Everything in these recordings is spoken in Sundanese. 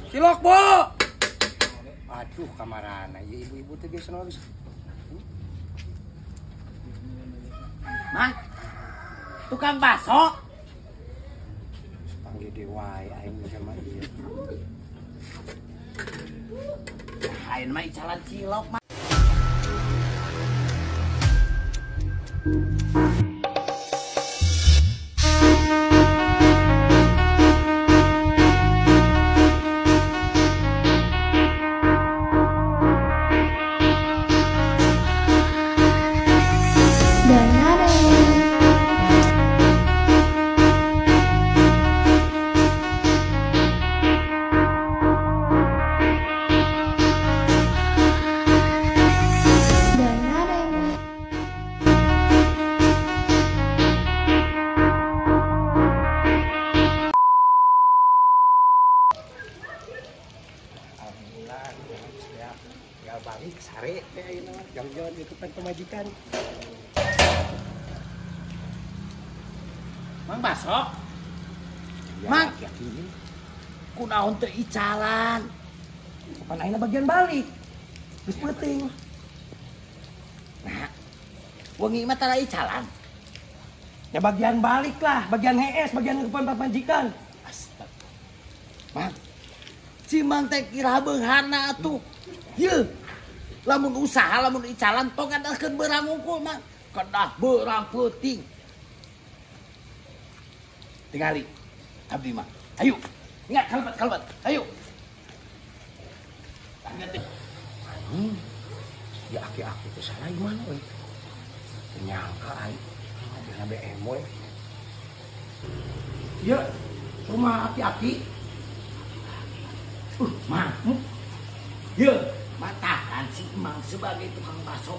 Cilok, Bu. Aduh, kamarana ya ibu-ibu teh biasa nolak. Mang, tukang bakso. Panggil dewa aing sama ieu. Aing mah icalan cilok, Mang. Tinggal balik sare teh ayeuna mah jang-jang ikutan pemajikan. Mang bakso. Ya, Mang, yakin. Kunaon teu icalan? Kapan ayeuna bagian balik? Geus peuting. Nah, wengi mah tara icalan. Ya bagian balik lah, bagian hees, bagian ikutan pemajikan. Astaga. Mang, Cimang teh kira beunghana atuh. Yeuh, lamun usaha, lamun icalan tong ngadalkeun beurang unggul, Mang. Kedah beurang peuting. Tingali abdi mah. Ayo, ingat kalbat. Ayo. Anjing. Ya aki-aki teh salah gimana euy. Teu nyangka aing mobilna BMW. Ya, rumah aki-aki. Mang. Yeuh, matahan si Emang sebagai tukang bakso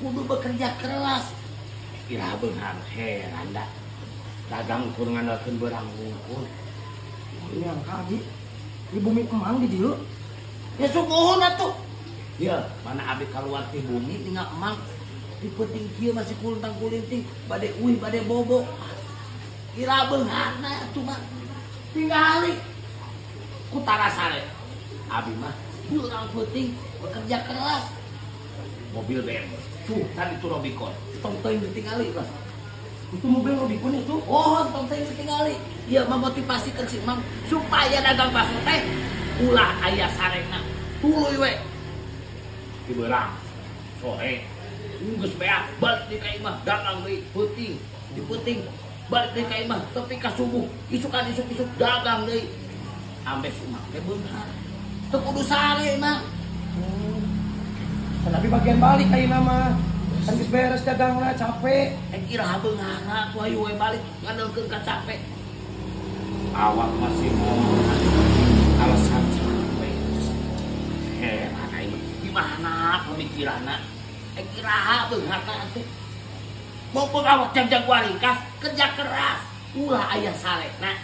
kudu bekerja keras. Iraha beunghar heran da. Dagang kur ngandalkeun beurang wungkul. Nyangka abdi di bumi Emang di dieu. Ya sungguhun atuh. Yeuh, mana abdi kaluar ti bumi tinggal Emang di peuting kieu masih kulintang kulinting, bade uih bade bobo. Iraha beungharna atuh Mang. Tingali ku tara sare. Abi mah beurang peuting bekerja keras. Mobil BMW. Tuh, tadi tuh Rubicon. Tong teuing ditingali lah. Itu mobil Rubicon itu? Oh, tong teuing ditingali. Ieu memotivasikeun si Mang supaya dagang bakso teh ulah aya sarengna. Tuluy we. Di beurang. Sore. Geus beak balik di ka imah dagang deui peuting. Di peuting balik deui ka imah tepi ka subuh. Isukan isuk-isuk dagang deui. Ambe si Mang teh beunghar. Teu kudu sare, Mang. Tapi bagian balik ayeuna mah. Kan geus beres dagangna, capek. Iraha beungharna ku hayu we balik ngandalkeun ka capek. Awak masih ngomong alasan capek. Heran aing gimana pemikiranna? Iraha beungharna atuh. Mumpung awak jang-jang waringkas, kerja keras, ulah aya sarena.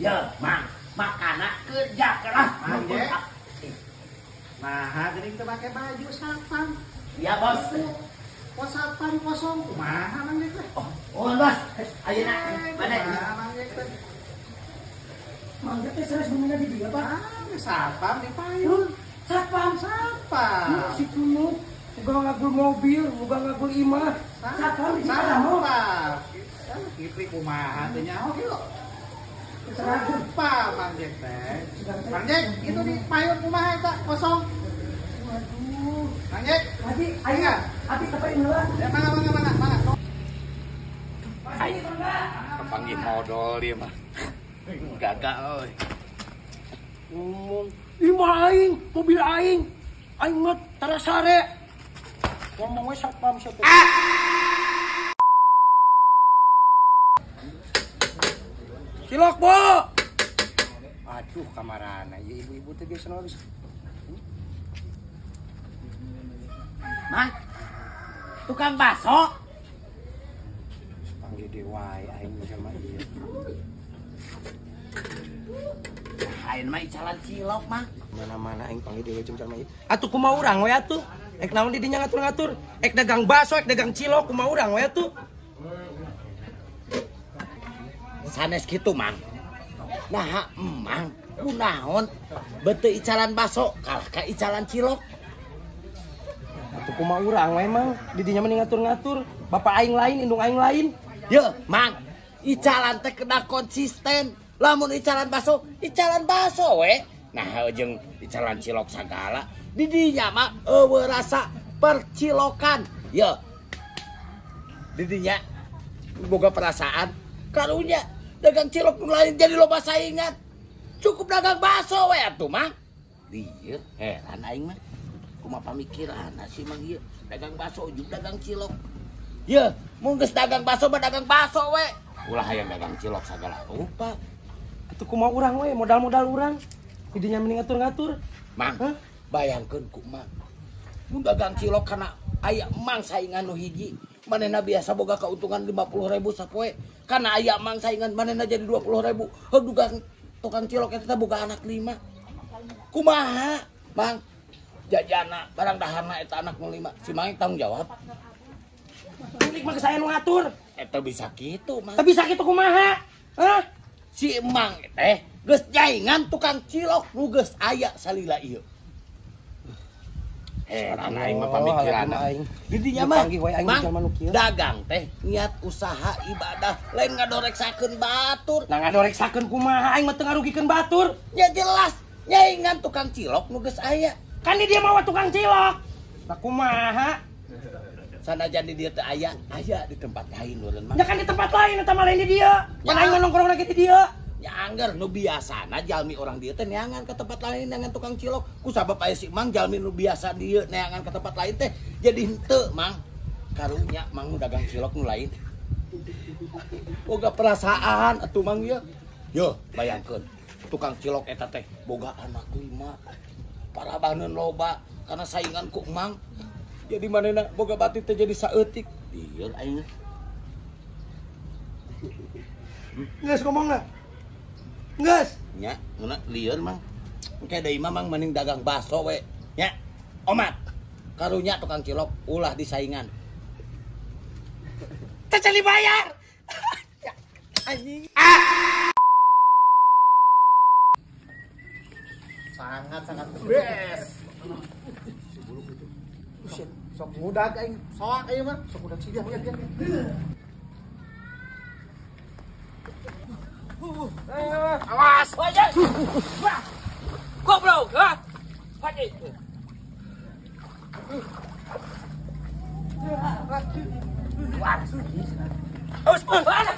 Ya, Mang, makana kerja keras. Mang, nah, geuning teu make baju satpam. Iya, Bos. Pos satpam kosong kumaha Mang teh? Oh, Bos. Ayeuna mana? Mang teh. Mang teh serius bumina di dieu, Pak? Ah, satpam di payun. Satpam, satpam. Si tunuk, uga ngagul mobil, uga ngagul imah. Satpam di satpam. Kipri kumaha teh nyaho kieu. Satpam Mang Jack teh. Mang Jack, itu di payun kumaha eta kosong. Waduh. Mang Jack, abi ayo. Abi tepain heula. Ya mangga mangga mangga mangga. Ayo kepanggih modal dia mah. Gagal euy. Ngomong, imah aing, mobil aing. Aing mah tara sare. Ngomong we satpam sia teh. Cilok, Bu. Aduh, kamarana ya ibu-ibu teh biasa nolak. Mang, tukang bakso. Panggil dewa aing sama ieu. Aing mah icalan cilok, Mang. Mana-mana aing panggil dewa jeung jalma ieu. Atuh kumaha urang we atuh? Ek naon di dinya ngatur-ngatur? Ek dagang bakso, ek dagang cilok, kumaha urang we atuh? Sanes kitu, Mang. Nah, emang kunaon bete icalan baso kalah ka icalan cilok. Atuh kumaha urang we Mang, di dinya mah ngatur-ngatur, bapak aing lain, indung aing lain. Ye, Mang, icalan teh kedah konsisten. Lamun icalan baso we. Nah, jeung icalan cilok sagala, di dinya mah eueuh rasa percilokan. Ye. Di dinya boga perasaan karunya dagang cilok nu lain jadi loba saingan. Cukup dagang baso we atuh Mang. Lieur heran aing mah. Kumaha pamikiranna si Mang ieu dagang baso ujug dagang cilok. Ye, mun geus dagang baso mah dagang baso we. Ulah hayang dagang cilok sagala rupa. Atuh kumaha urang we, modal-modal urang. Di dinya mending ngatur-ngatur. Mang, bayangkeun ku Mang. Mun dagang cilok kana aya Mang saingan nu hiji, manehna biasa boga keuntungan 50.000 sapoe. Kana aya Mang saingan manehna jadi 20.000. Heuh dugang tukang cilok eta boga anak 5. Kumaha, Mang? Jajana barang daharna eta anak nu 5. Si Mang tanggung jawab. Milik mah saya nu ngatur. Eta bisa kitu, Mang. Tapi bisa kitu kumaha? Hah? Si Mang teh geus nyaingan tukang cilok nu geus aya salila ieu. Heran aing mah pamikiranna. Di dinya mah Mang, dagang teh niat usaha ibadah lain ngadoreksakeun batur. Nah ngadoreksakeun kumaha aing mah teu ngarugikeun batur. Ya jelas nyaingan tukang cilok nu geus aya. Kan di dia mawa tukang cilok. Nah kumaha? Sanajan di dieu teu aya, aya di tempat lain meureun Mang. Ya kan di tempat lain eta mah lain di dieu. Pan aing mah nongkrong lagi di dieu. Ya angger nu biasana jalmi orang dieu teh neangan ke tempat lain neangan tukang cilok. Ku sabab aya si Mang jalmi nu biasa dieu neangan ke tempat lain teh jadi henteu Mang. Karunya Mang nu dagang cilok nu lain. Boga perasaan atuh Mang ieu. Yo, bayangkeun tukang cilok eta teh boga anak 5. Parabaneun loba karena saingan ku Mang. Jadi manehna boga batin teh jadi saeutik. Lieur aing. Geus ngomongna. Geus. Nya, ngeuna lieur Mang. Engke deui mah Mang mending dagang baso we. Nya, omat. Karunya tukang cilok ulah disaingan. Teh dibayar. Anjing. Sangat-sangat the best. Sok muda aing, soak aing mah, sok muda sih dia. Awas. Goblok, ha? Pagi. Awas, mana?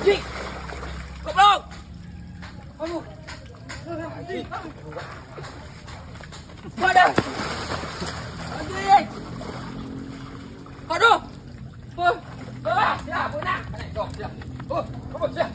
Jik. Goblok. Aduh. Wadah. Aduh. Ya, punah. Siap. Oh, siap.